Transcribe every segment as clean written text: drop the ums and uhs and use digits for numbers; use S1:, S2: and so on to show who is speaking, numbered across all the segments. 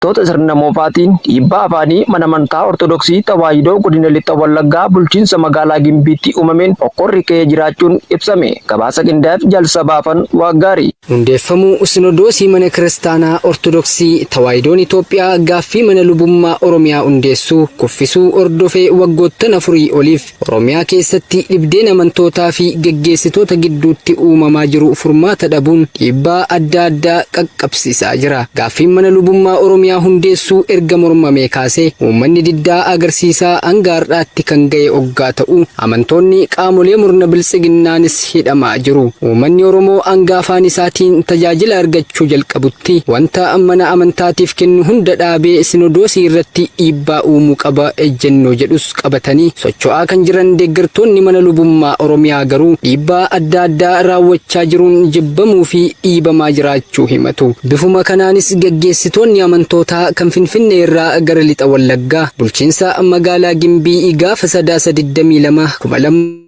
S1: Toota sirna moofaatiin dhiibbaa afaanii mana amantaa Ortodoksii Tawaahidoo godina Lixa Wallaggaa bulchiinsa magaalaa Gimbiitti uumameen hokkorri ka'ee jiraachuun ibsame. Gabaasa qindaa'eef Jalsabaafan Waaqgaarii.
S2: Hundeeffamuu Sinodoosii Mana Kiristaanaa Ortodoksii Tawaahidoon Itoophiyaa gaaffii mana lubummaa Oromiyaa hundeessuu kuffisuu hordofee waggoottan afurii oliif Oromiyaa keessatti dhibdeen amantootaa fi geggeessitoota gidduutti uumamaa jiru furmaata dhabuun dhiibbaa adda addaa qaqqabsiisaa jira. Gaaffiin mana lubummaa Oromiyaa hundeessuu erga mormamee kaasee uummanni diddaa agarsiisaa hanga har'aatti kan ga'e oggaa ta'u, amantoonni qaamolee murna biltsiginnaanis hidhamaa jiru. Uummanni Oromoo hanga afaan isaatiin tajaajila argachuu jalqabutti wanta mana amantaatiif kennu hunda dhaabee sinodoosii irratti dhiibbaa uumuu qaba ejjennoo jedhus qabatanii socho'aa kan jiran deeggartoonni mana lubummaa Oromiyaa garuu dhiibbaa adda addaa raawwachaa jiruun jibbamuu fi dhiibamaa jiraachuu himatu. Bifuma kanaanis geggeessitoonni amantootaa kan Finfinnee irraa gara Lixa Wallaggaa bulchiinsa magaalaa Gimbii gaafa Sadaasa 22,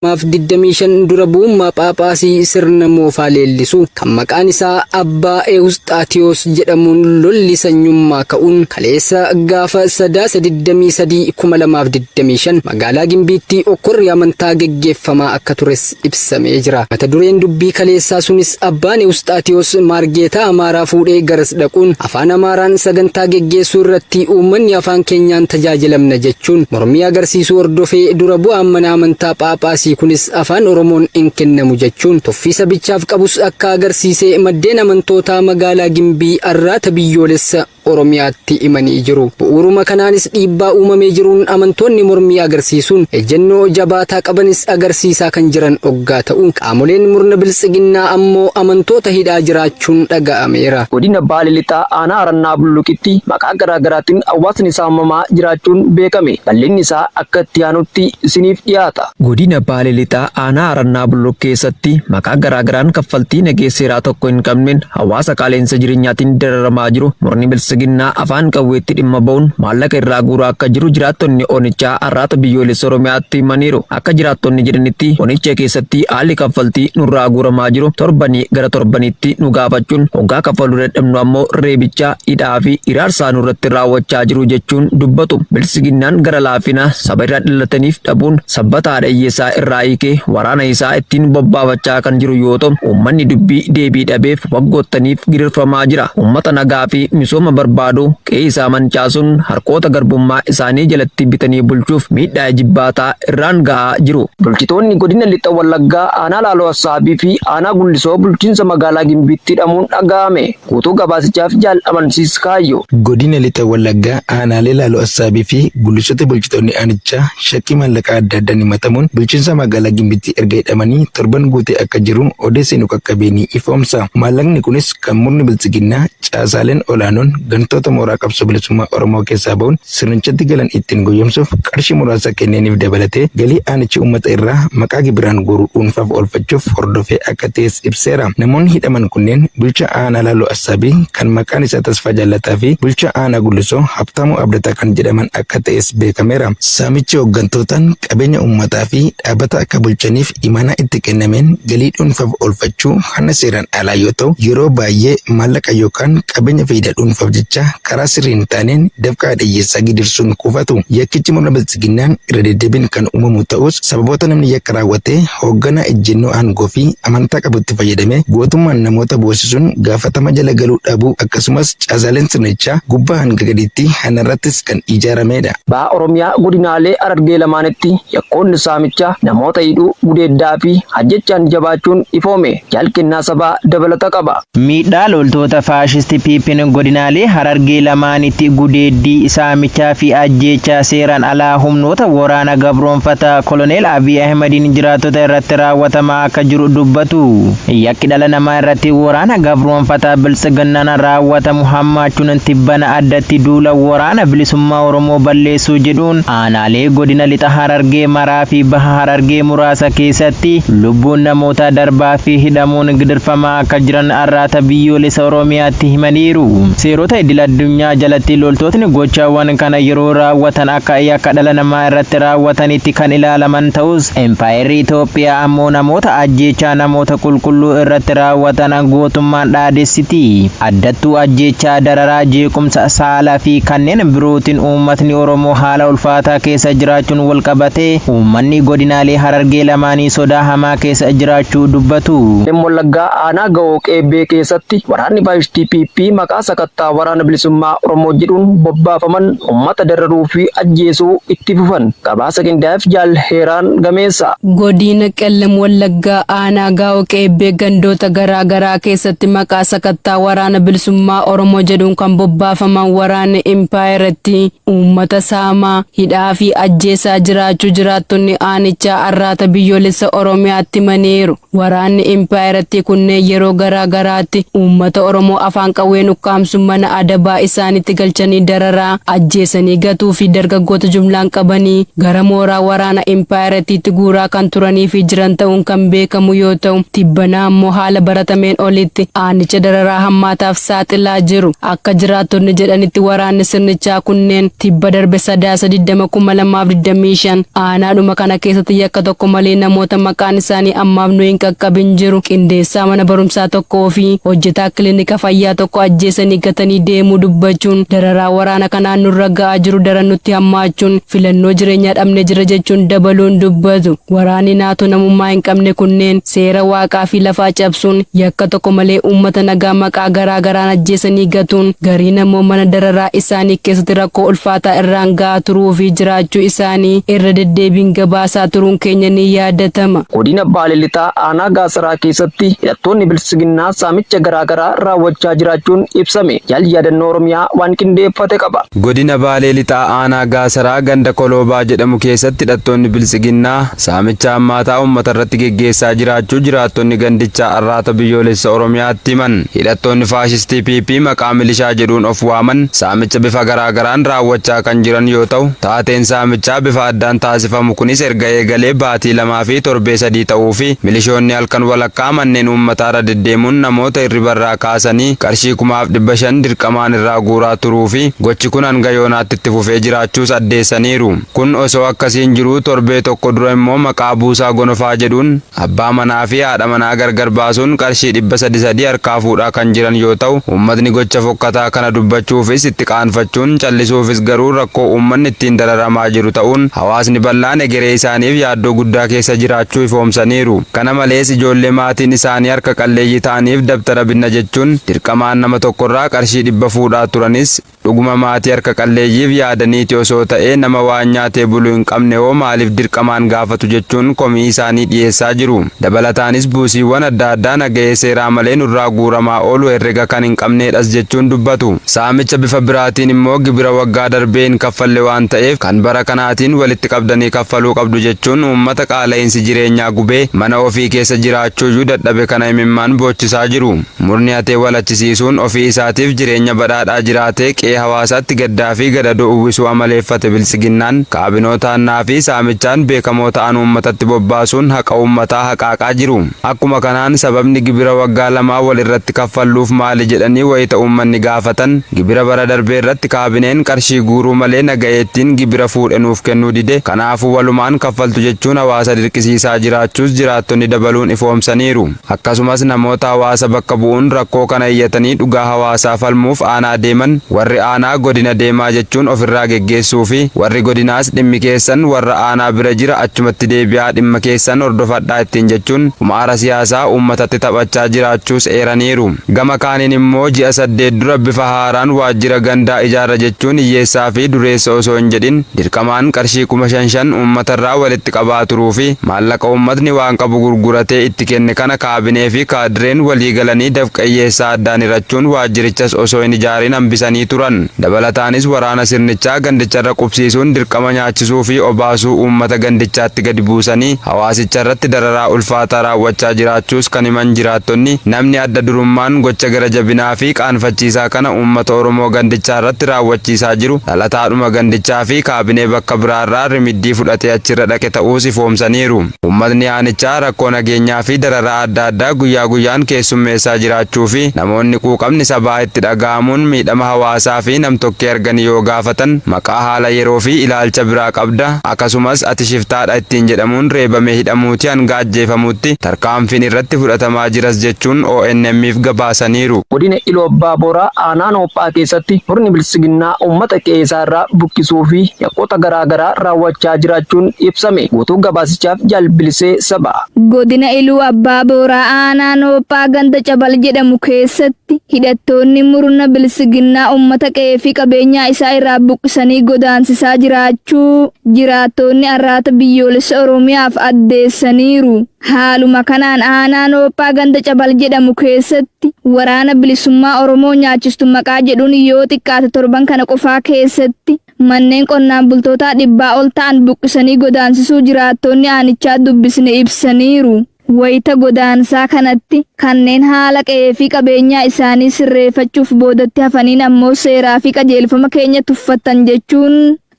S2: 2025 dura bu'ummaa Phaaphaasii sirna moofaa leellisu kan maqaan isaa Abbaa Ewusxaatiyoos jedhamuun lolli sanyummaa ka'uun kaleessa gaafa Sadaasa 23, 2025 magaalaa Gimbiitti okkorri amantaa geggeeffamaa akka tures ibsamee jira. Mata dureen dubbii kaleessaa sunis Abbaan Ewusxaatiyoos Maargeetaa Amaaraa fuudhee garas dhaquun afaan Amaaraan sagantaa geggeessuu irratti uummanni afaan keenyaan tajaajilamna jechuun mormii agarsiisuu hordofee dura bu'aan mana amantaa Phaaphaasii kunis afaan Oromoon hin kennamu jechuun tuffii sabichaaf qabus akka agarsiise maddeen amantootaa magaalaa Gimbii Arraata Biyyoolessa Oromiyaatti himanii jiru. Bu'uuruma kanaanis dhiibbaa uumamee jiruun amantoonni mormii agarsiisuun ejjennoo jabaataa qabanis agarsiisaa kan jiran oggaa ta'u, qaamoleen murna biltsiginnaa ammoo amantoota hidhaa jiraachuun dhaga'ameera.
S1: Godina Baalee Lixaa Aanaa Harannaa Bulluqitti maqaa garaa garaatiin hawaasni saamamaa jiraachuun beekame. Bal'inni isaa akka itti aanutti isiniif dhiyaata. Godina Baalee Lixaa Aanaa Harannaa Bulluq keessatti maqaa garaa garaan kaffaltii nagahee seeraa tokko hin qabneen hawaasa qaala'insa jireenyaatiin dararamaa jiru murni biltsiginnaa afaan qawweetti dhimma ba'uun maallaqa irraa guuraa akka jiru jiraattonni onichaa Arraata Biyyoolessa Oromiyaatti himaniiru. Akka jiraattonni jedhanitti onicha keessatti haalli kaffaltii nurraa guuramaa jiru torbanii gara torbaniitti nu gaafachuun hoggaa kaffaluu dadhabnu ammoo reebicha, hidhaa fi hiraarsaa nurratti raawwachaa jiru jechuun dubbatu. Biltsiginnaan gara laafina saba irraa dhalataniif dhabuun sabbata haadha hiyyeessaa irraa hiikee waraana isaa ittiin bobbaafachaa kan jiru yoo ta'u, uummanni dubbii deebii dhabeef waggoottaniif gidirfamaa jira. Uummata nagaa fi misooma barbaadu qe'ee isaa mancaasuun harkoota garbummaa isaanii jalatti bitanii bulchuuf miidhaa jibbaataa irraan ga'aa jiru. Bulchitoonni godina Lixa Wallaggaa aanaa Laaloo Assaabii fi aanaa Gullisoo bulchiinsa magaalaa Gimbiitti hidhamuun dhaga'ame. Guutuu gabaasichaaf Jaal Amansiis Kaayyoo.
S3: Godina Lixa Wallaggaa aanaalee Laaloo Assaabii fi Gullisootti bulchitoonni aanichaa shakkii maallaqaa adda addaan himatamuun bulchiinsa magaalaa Gimbiitti erga hidhamanii torban guutee akka jiru odeessi nu qaqqabe ni ifoomsa. Maallaqni kunis kan murni biltsiginnaa caasaaleen olaanoon gantoota mooraa qabsoo bilisummaa Oromoo keessaa ba'uun sirnichatti galan ittiin goyyomsuuf qarshii muraasa kenneeniif dabalatee galii aanichi uummata irraa maqaa gibiraan guuru dhuunfaaf oolfachuuf hordofee akka ta'es ibseera. Namoonni hidhaman kunneen bulchaa aanaa Laaloo Assaabii kan maqaan isaa Tasfaa Jaallataa fi bulchaa aanaa Gullisoo Habtaamuu Abdataa kan jedhaman akka ta'es beekameera. Saamichi hooggantootaan qabeenya uummataa fi dhaabbata akka bulchaniif imaanaa itti kennameen galii dhuunfaaf oolfachuu hanna seeraan alaa yoo ta'u, yeroo baay'ee maallaqa yookaan qabeenya faayidaa dhuunfaaf jecha karaa sirrii hin taaneen dafqa haadha hiyyeessaa gidirsuun kuufatu. Yakkichi murna biltsiginnaan irra deddeebiin kan uumamu ta'us, sababoota namni yakka raawwate hoogganaa ejjennoo aangoo fi amantaa qabutti fayyadamee gootummaan namoota boosisuun gaafatama jala galuu dhabuu akkasumas caasaaleen sirnichaa gubbaa hanga gadiitti hanarrattis kan ijaaramedha.
S1: Baha Oromiyaa godinaalee Harargee lamaanitti yakkoonni saamichaa, namoota hidhuu, gudeeddaa fi ajjechaan jabaachuun ifoome. Jaal Kennaa Sabaa dabalata qaba.
S4: Miidhaa loltoota faashisti PPn godinaalee Harargee lamaanitti gudeeddii, saamichaa fi ajjeechaa seeraan alaa humnoota waraana gabroomfataa koloneel Abiy Ahimediin jiraattota irratti raawwatamaa akka jiru dubbatu. Yakki dhala namaa irratti waraana gabroomfataa biltsiginnaan raawwatamu hammaachuun tibbana addatti duula waraana bilisummaa Oromoo balleessuu jedhuun aanaalee godina lixa Harargee maraa fi baha Harargee muraasa keessatti lubbuun namootaa darbaa fi hidhamuun gidirfamaa akka jiran Arraata Biyyoolessa Oromiyaatti himaniiru. Seerota Seera idil addunyaa jalatti loltootni gochaawwan kana yeroo raawwatan akka yakka dhala namaa irratti raawwatanitti kan ilaalaman ta'us, Impaayerri Itoophiyaa ammoo namoota ajjeechaa namoota qulqulluu irratti raawwatan gootummaan dhaadessiti. Addattuu ajjeechaa, dararaa, jeequmsa saalaa fi kanneen birootiin uummatni Oromoo haala ulfaataa keessa jiraachuun walqabatee uummanni godinaalee Harargee lamaanii sodaa hamaa keessa jiraachuu dubbatu.
S1: Qellem Wallaggaa aanaa Gawoo Qeebbee keessatti waraanni faashistii PP maqaa sakattaa Waraana Bilisummaa Oromoo jedhuun bobbaafaman uummata dararuu fi ajjeesuu itti fufan. Gabaasa qindaa'eef Jaal Heeraan Gameessa.
S5: Godiina Qellem Wallaggaa aanaa Gaawoo Qeebbee gandoota garaa garaa keessatti maqaa sakattaa Waraana Bilisummaa Oromoo jedhuun kan bobbaafaman waraanni impaayerattii uummata saamaa, hidhaa fi ajjeesaa jiraachuu jiraattonni aanichaa Arraata Biyyoolessa Oromiyaatti himaniiru. Waraanni impaayerattii kunneen yeroo garaa garaatti uummata Oromoo afaan qawween ukkaamsuun mana adabaa isaanitti galchanii dararaa, ajjeesanii gatuu fi dargaggoota jumlaan qabanii gara mooraa waraana impaayerattiitti guuraa kan turanii fi jiran ta'uun kan beekamu yoo ta'u, tibbana ammoo haala baratameen olitti aanicha dararaa hammaataaf saaxilaa jiru. Akka jiraattonni jedhanitti waraanni sirnichaa kunneen tibba darbe Sadaasa 20, 2025 aanaadhuma kana keessatti yakka tokko malee namoota maqaan isaanii ammaaf nu hin qaqqabin jiru qindeessaa mana barumsaa tokkoo fi hojjetaa kilinika fayyaa tokko ajjeesanii gatanii deemuu dubbachuun dararaa waraana kanaan nurra ga'aa jiru daran nutti hammaachuun filannoo jireenyaa dhabnee jirra jechuun dabaluun dubbatu. Waraanni naatoo namummaa hin qabne kunneen seera waaqaa fi lafaa cabsuun yakka tokko malee uummata nagaa maqaa garaa garaan ajjeesanii gatuun gariin ammoo mana dararaa isaanii keessatti rakkoo ulfaataa irraan ga'aa turuu fi jiraachuu isaanii irra deddeebiin gabaasaa turuun keenya ni yaadatama.
S1: Godina Baalee Lixaa aanaa Gaasaraa keessatti hidhattoonni Biltsiginnaa saamicha garaa garaa raawwachaa jiraachuun ibsame. Jaal Yaadannoo Oromiyaa waan qindeeffate qaba.
S6: Godina Baalee Lixaa aanaa Gaasaraa ganda Koloobaa jedhamu keessatti hidhattoonni Biltsiginnaa saamicha hammaataa uummata irratti geggeessaa jiraachuu jiraattonni gandichaa Arraata Biyyoolessa Oromiyaatti himan. Hidhattoonni faashistii PP maqaa milishaa jedhuun of waaman saamicha bifa garaa garaan raawwachaa kan jiran yoo ta'u, taateen saamichaa bifa addaan taasifamu kunis erga eegalee baatii 2 fi torbee 3 ta'uu fi milishoonni halkan walakkaa manneen uummataarra deddeemuun namoota hirribarraa kaasanii qarshii 5,500 dirqamaan irraa guuraa turuu fi gochi kun hanga yoonaatti itti fufee jiraachuus addeessaniiru. Kun osoo akkasiin jiruu torbee tokko dura immoo maqaa Buusaa Gonofaa jedhuun abbaa manaa fi haadha manaa gargar baasuun qarshii 300 sadii harkaa fuudhaa kan jiran yoo ta'u, uummatni gocha fokkataa kana dubbachuufis itti qaanfachuun callisuufis garuu rakkoo uummanni ittiin dararamaa jiru ta'uun hawaasni bal'aan egeree isaaniif yaaddoo guddaa keessa jiraachuu ifoomsaniiru. Kana malees ijoollee maatiin isaanii harka qalleeyyii ta'aniif dabtara binna jechuun dirqamaan nama tokkorraa qarshii 100 fuudhaa turanis dhuguma maatii harka qalleeyyiif yaadaniiti osoo ta'ee nama waan nyaatee bulu hin qabne hoo maaliif dirqamaan gaafatu jechuun komii isaanii dhiyeessaa jiru. Dabalataanis buusiiwwan adda addaa nagahee seeraa malee nurraa guuramaa oolu herrega kan hin qabneedhas jechuun dubbatu. Saamicha bifa biraatiin immoo gibira waggaa darbee hin kaffalle waan ta'eef kan bara kanaatiin walitti qabdanii kaffaluu qabdu jechuun uummata qaala'iinsi jireenyaa gubee mana ofii keessa jiraachuuyyuu dadhabe kana imimmaan boochisaa jiru. Murni hatee wal achisiisuun ofii isaatiif jireenya badhaadhaa jiraatee qe'ee hawaasaatti gaddaa fi gadadoo uwwisuu amaleeffate Biltsiginnaan, kaabinoota hannaa fi saamichaan beekamoo ta'an uummatatti bobbaasuun haqa uummataa haqaaqaa jiru. Akkuma kanaan sababni gibira waggaa lamaa wal irratti kaffalluuf maali jedhanii wayita uummanni gaafatan, gibira bara darbee irratti kaabineen qarshii guuruu malee nagayeettiin gibira fuudhe nuuf kennuu dide, kanaafuu walumaan kaffaltu jechuun hawaasa dirqisiisaa jiraachuus jiraattonni dabaluun ifoomsaniiru. Akkasumas namoota hawaasa bakka bu'uun rakkoo kana iyyatanii dhugaa hawaasaa falmuuf aanaa deeman warri aanaa godina deemaa jechuun ofirraa geggeessuu fi warri godinaas dhimmi keessan warra aanaa bira jira achumatti deebi'aa dhimma keessan hordofadhaa ittiin jechuun qumaara siyaasaa uummatatti taphachaa jiraachuus eeraniiru. Gama kaaniin immoo ji'a 8 dura bifa haaraan waajjira gandaa ijaarra jechuun hiyyeessaa fi dureessa osoo hin jedhin dirqamaan qarshii 5000 uummatarraa walitti qabaa turuu fi maallaqa uummatni waan qabu gurguratee itti kenne kana kaabinee fi kaadireen walii galanii dafqa hiyyeessaa addaan hirachuun waajjirichas osoo hin ijaarin hambisanii turan. turan. Dabalataanis waraana sirnichaa gandicharra qubsiisuun dirqama nyaachisuu fi obaasuu uummata gandichaatti gadi buusanii hawaasicha irratti dararaa ulfaataa raawwachaa jiraachuus kan himan jiraattonni, namni adda durummaan gocha gara jabinaa fi qaanfachiisaa kana uummata Oromoo gandichaa irratti raawwachiisaa jiru dhalataadhuma gandichaa fi kaabinee bakka biraarraa rimiddii fudhatee achirra dhaqe ta'uus ifoomsaniiru. Uummatni aanichaa rakkoo nageenyaa fi dararaa adda addaa guyyaa guyyaan keessummeessaa jiraachuu fi namoonni quuqamni sabaa itti dhaga'amuun miidhama hawaasaa fi namtokkee arganii yoo gaafatan maqaa haala yeroo fi ilaalcha biraa qabda, akkasumas ati shiftaadha ittiin jedhamuun reebamee hidhamuuti hanga ajjeefamuutti tarkaanfiin irratti fudhatamaa jiras jechuun ONM'f gabaasaniiru.
S1: Godina Iluu Abbaa Booraa aanaa Noophaa keessatti murni biltsiginnaa uummata qe'ee isaa irraa buqqisuu fi yakkoota garaa garaa raawwachaa jiraachuun ibsame. Guutuu gabaasichaaf Jaal Bilisee Sabaa.
S7: Godina Iluu Abbaa Booraa aanaa Noophaa ganda Cabal jedhamu keessatti hidhattoonni murna biltsiginnaa uummata qe'ee fi qabeenyaa isaa irraa buqqisanii godaansisaa jiraachuu jiraattoonni Arraata Biyyoolessa Oromiyaaf addeessaniiru. Haaluma kanaan aanaa Noophaa ganda Cabal jedhamu keessatti waraana bilisummaa Oromoo nyaachistu maqaa jedhuun yoo xiqqaate torban kana qofaa keessatti manneen qonnaan bultootaa 100 ol ta'an buqqisanii godaansisuu jiraattonni aanichaa dubbisne ibsaniiru. Wayita godaansaa kanatti kanneen haala qe'ee fi qabeenyaa isaanii sirreeffachuuf boodatti hafaniin ammoo seeraa fi qajeelfama keenya tuffattan jechuun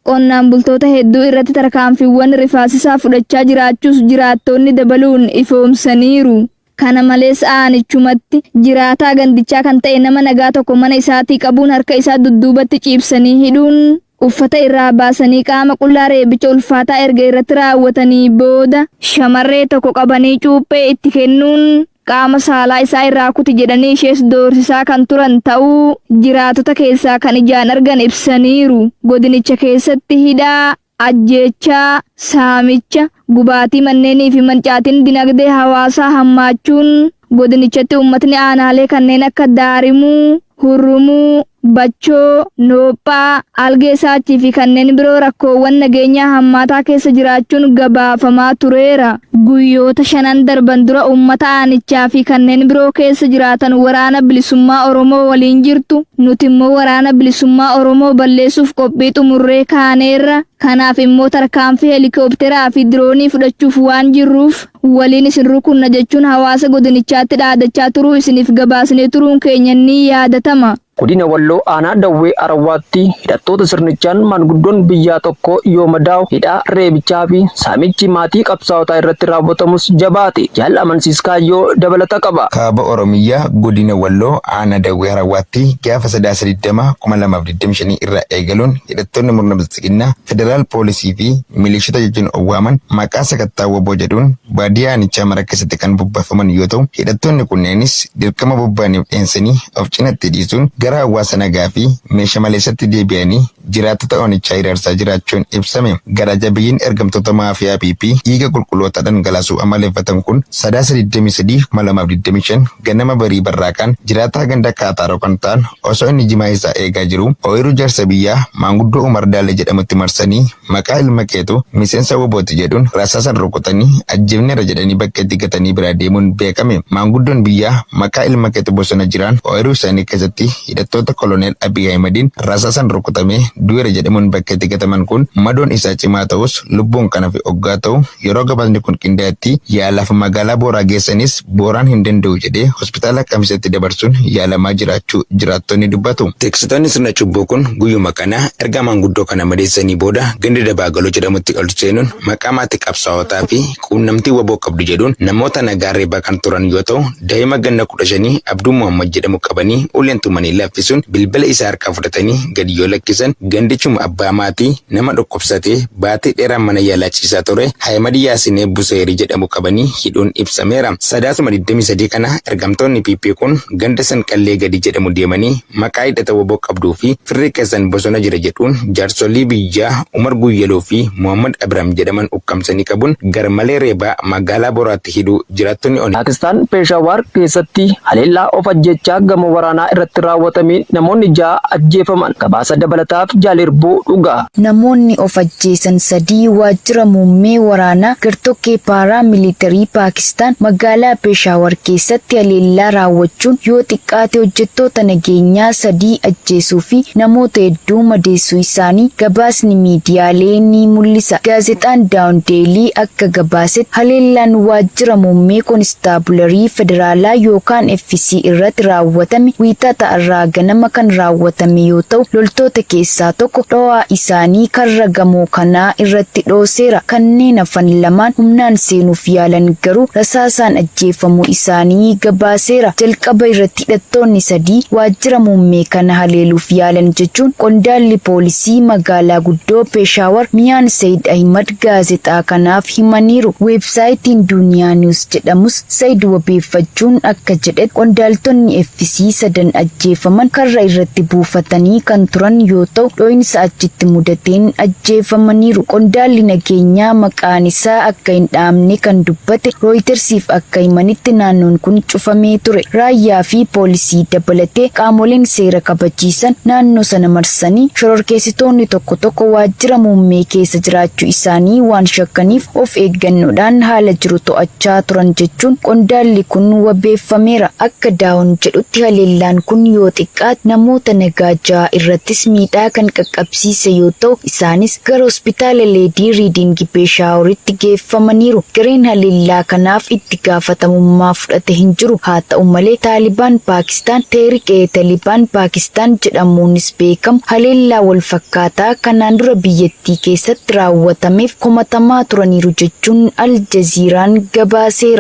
S7: qonnaan bultoota hedduu irratti tarkaanfiiwwan rifaasisaa fudhachaa jiraachuus jiraattonni dabaluun ifoomsaniiru. Kana malees aanichumatti jiraataa gandichaa kan ta'e nama nagaa tokko mana isaatii qabuun harka isaa dudduubatti ciibsanii hidhuun uffata irraa baasanii qaama qullaa reebicha ulfaataa erga irratti raawwatanii booda shamarree tokko qabanii cuuphee itti kennuun qaama saalaa isaa irraa kuti jedhanii ishees doorsisaa kan turan ta'uu jiraatota keessaa kan ijaan argan ibsaniiru. Godinicha keessatti hidhaa, ajjeechaa, saamicha, gubaatii manneenii fi mancaatiin dinagdee hawaasaa hammaachuun godinichatti uummatni aanaalee kanneen akka Daarimuu, Hurrumuu, Bachoo, Noophaa, Algee Saachii fi kanneen biroo rakkoowwan nageenyaa hammaataa keessa jiraachuun gabaafamaa tureera. Guyyoota shanan darban dura uummata aanichaa fi kanneen biroo keessa jiraatan waraana bilisummaa Oromoo waliin jirtu, nuti immoo waraana bilisummaa Oromoo balleessuuf qophii xumurree kaaneerra, kanaaf immoo tarkaanfii heelikoopteraa fi diroonii fudhachuuf waan jirruuf waliin isin rukunna jechuun hawaasa godinichaatti dhaadachaa turuu isiniif gabaasnee turuun keenya ni yaadatama.
S1: Godina Walloo aanaa Dawwee Arawwaatti hidhattoota sirnichaan maanguddoon biyyaa tokko yoo madaa'u hidhaa, reebichaa fi saamichi maatii qabsaa'otaa irratti raawwatamus jabaate. Jaal Amansiis Kaayyoo dabalata qaba.
S3: Kaaba Oromiyaa godina Walloo aanaa Dawwee Harawwaatti gaafa Sadaasa 20, 2025 irraa eegaluun hidhattoonni murna biltsiginnaa federaal poolisii fi milishoota jechuun owwaaman maqaa sakattaa wbo jedhuun baadiyaa aanichaa mara keessatti kan bobbaafaman yoo ta'u, hidhattoonni kunneenis dirqama bobbaaniif dheensanii of cinatti dhiisuun gara hawaasa nagaa fi meesha maleessatti deebi'anii jiraattota onichaa hiraarsaa jiraachuun ibsame. Gara jabeeyyiin ergamtoota maafiyaa PP dhiiga qulqullootaa dhangalaasuu amaleeffatan kun Sadaasa 23, 2025 ganama barii barraaqaan jiraataa ganda Kaataaroo kan ta'an osoo inni jimaa isaa eegaa jiruu ooyiruu jaarsa biyyaa maanguddoo Umar Daalee jedhamutti marsanii maqaa ilma keetu miseensa WBOti jedhuun rasaasan rukutanii ajjeefneerra jedhanii bakkeetti gatanii biraa deemuun beekame. Maanguddoon biyyaa maqaa ilma keetu bosona jiraan ooyiruu isaanii keessatti hidhattoota koloneel Abiy Ahimediin rasaasan rukutamee du'eera jedhamuun bakkeetti gataman kun madoon isaa cimaa ta'us lubbuun kan hafe oggaa ta'u yeroo gabaasni kun qindaa'etti yaalaaf magaalaa Booraa geessanis Booraan hin danda'u jedhee hospitaala Kamiseetti dabarsuun yaalamaa jiraachuu jiraattonni dubbatu. Tiksitoonni sirna cubbuu kun guyyuma kana erga maanguddoo kana madeessanii booda ganda Dabaagaloo jedhamutti ol seenuun maqaa maatii qabsaa'otaa fi quunnamtii wbo qabdu jedhuun namoota nagaa reebaa kan turan yoo ta'u, daa'ima ganna 15 Abduu Mohaammad jedhamu qabanii uleen tumanii laaffisuun bilbila isaa harkaa fudhatanii gadi yoo lakkisan gandichuma abbaa maatii nama dhukkubsatee baatii dheeraa mana yaalaa ciisaa ture Ahimad Yaasinee Buseerii jedhamu qabanii hidhuun ibsameera. Sadaasuma 23 kana ergamtoonni PP kun ganda Sanqallee Gadi jedhamu deemanii maqaa hidhata wbo qabduu fi firri keessan bosona jira jedhuun jaarsolii biyyaa Umar Guyyaloo fi Mohaammad Abiraam jedhaman ukkamsanii qabuun garmalee reebaa magaalaa Boraatti hidhuu jiraattonni
S1: Paakistaan Peeshawaar keessatti haleellaa of ajjeechaa gamoo waraanaa irratti raawwatame. raawwatameen namoonni 6 ajjeefaman. Gabaasa dabalataaf Jaalirbuu Dhugaa.
S8: Namoonni of ajjeesan sadii waajjira muummee waraanaa gartokkee paaraa miilitarii Paakistaan magaalaa Peeshaawar keessatti haleellaa raawwachuun yoo xiqqaate hojjettoota nageenyaa sadii ajjeesuu fi namoota hedduu madeessuu isaanii gabaasni miidiyaalee ni mul'isa. Gaazexaan Dawn Daily akka gabaasetti haleellaan waajjira muummee koonistaabularii federaalaa yookaan FC irratti raawwatame Wiixata irraa ganama kan raawwatame yoo ta'u, loltoota keessaa tokko dho'aa isaanii karra gamoo kanaa irratti dhooseera. Kanneen hafan lamaan humnaan seenuuf yaalan garuu rasaasaan ajjeefamuu isaanii gabaaseera. Jalqaba irratti hidhattoonni sadii waajjira muummee kana haleeluuf yaalan jechuun qondaalli poolisii magaalaa guddoo Peeshaawar Miyaan Sayid Ahimad gaazexaa kanaaf himaniiru. Weebsaayitiin Duniyaa News jedhamus Sayid wabeeffachuun akka jedhetti qondaaltonni FC sadan ajjeefaman karra irratti buufatanii kan turan yoo ta'u, dho'insa achitti mudateen ajjeefamaniiru. Qondaalli nageenyaa maqaan isaa akka hin dhaamne kan dubbate Rooyitersiif akka himanitti naannoon kun cufamee ture. Raayyaa fi poolisii dabalatee qaamoleen seera kabachiisan naannoo sana marsanii shororkeessitoonni tokko tokko waajjira muummee keessa jiraachuu isaanii waan shakkaniif of eeggannoodhaan haala jiru to'achaa turan jechuun qondaalli kun wabeeffameera. Akka Daawon jedhutti haleellaan kun yoo xiqqaate namoota nagaa 6 irrattis miidhaa kan qaqqabsiise yoo ta'u, isaanis gara hospitaala Leedii Riidingi Peeshaawaritti geeffamaniiru. Gareen haleellaa kanaaf itti gaafatamummaa fudhate hin jiru. Haa ta'u malee Taalibaan Paakistaan Tehrik-e-Taliban Pakistan jedhamuunis beekamu haleellaa wal fakkaataa kanaan dura biyyattii keessatti raawwatameef komatamaa turaniiru jechuun Al Jazeeraan gabaaseera.